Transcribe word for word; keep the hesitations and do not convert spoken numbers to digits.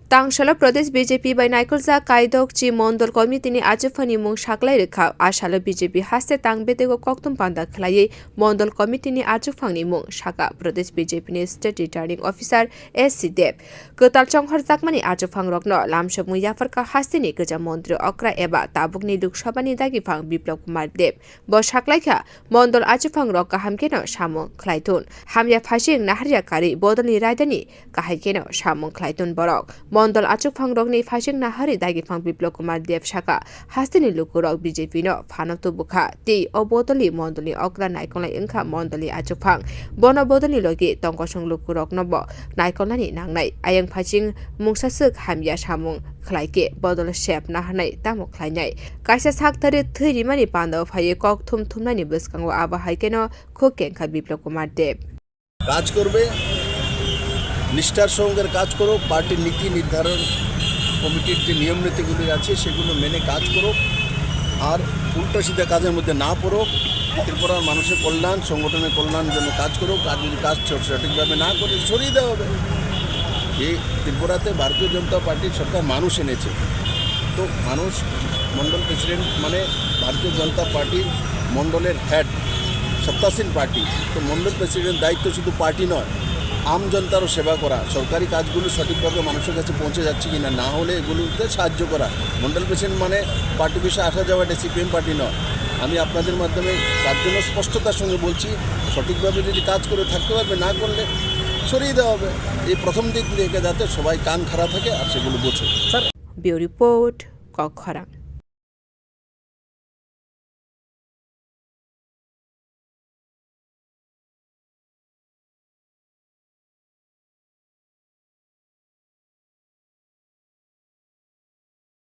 Tangsalo Pradesh B J P bai naikoljak kaidok chi Mondol Committee ni achuphangni mung saklai rwkha. Asalo B J P haste tang bedego kokthum panda khlaiwi Mondol Committee ni achuphangni mung sakha Pradesh B J P ni State Returning Officer S C Deb. Kwtal chonghorjakmani achuphangrokno lamsokmung yapharkha hasteni kwcham montri okra eba tabukni Lok Sabha ni dagiphang Biplab Kumar Deb. Bo saklaikha, Mondol achuphangrok kaham kheno samung khlai thun. Hamya phasing naharya karwi bodolni raidani kahai kheno samung khlai thun borok. Mondol achuphangrokni phasing naharwi dagiphang Biplab Kumar Deb sakha, hasteni lukurok B J P no phano tubukha. Tei o bodolni mondolni okra naikolnai wngkha mondolni achuphang. Bono bodolni logi tongkosong lukurokno bo naikolnani nangnai. Ayang phasing mungsaswk hamya samung khlai khe bodol sep naharnai tamo khlainai. Kaisa sak thari thwi rimani pandao phaiwi kok thum thumnani bwskango abo hai kheno khuk kengkha Biplab Kumar Deb. কাজ করবে, নিষ্ঠার সঙ্গে কাজ করো। পার্টির নীতি নির্ধারণ কমিটির যে নিয়ম নীতিগুলি আছে সেগুলো মেনে কাজ করো। আর উল্টো সিধা কাজের মধ্যে না পড়ো। ত্রিপুরার মানুষের কল্যাণ, সংগঠনের কল্যাণ জন্য কাজ করো। আর যদি কাজ স-, সঠিকভাবে না করে সরিয়ে দেওয়া হবে। এই ত্রিপুরাতে ভারতীয় জনতা পার্টির সরকার মানুষ এনেছে, তো মানুষ মণ্ডল প্রেসিডেন্ট মানে ভারতীয় জনতা পার্টির মণ্ডলের হেড, সত্তাসীন পার্টি। তো মণ্ডল প্রেসিডেন্ট দায়িত্ব শুধু পার্টি নয়, আম জনতারও সেবা করা, সরকারি কাজগুলো সঠিকভাবে মানুষের কাছে পৌঁছে যাচ্ছে কিনা, না হলে এগুলোতে সাহায্য করা। মণ্ডল প্রেসিডেন্ট মানে পার্টি অফিসে আসা যাওয়া, এটা সিপিএম পার্টি নয়। আমি আপনাদের মাধ্যমে তার জন্য স্পষ্টতার সঙ্গে বলছি, সঠিকভাবে যদি কাজ করে থাকতে পারবে, না করলে সরিয়ে দেওয়া হবে। এই প্রথম দিক থেকে যাতে সবাই কান খাড়া থাকে আর সেগুলো বোঝে। স্যার, ব্যুরো রিপোর্ট, কক্ষরাং।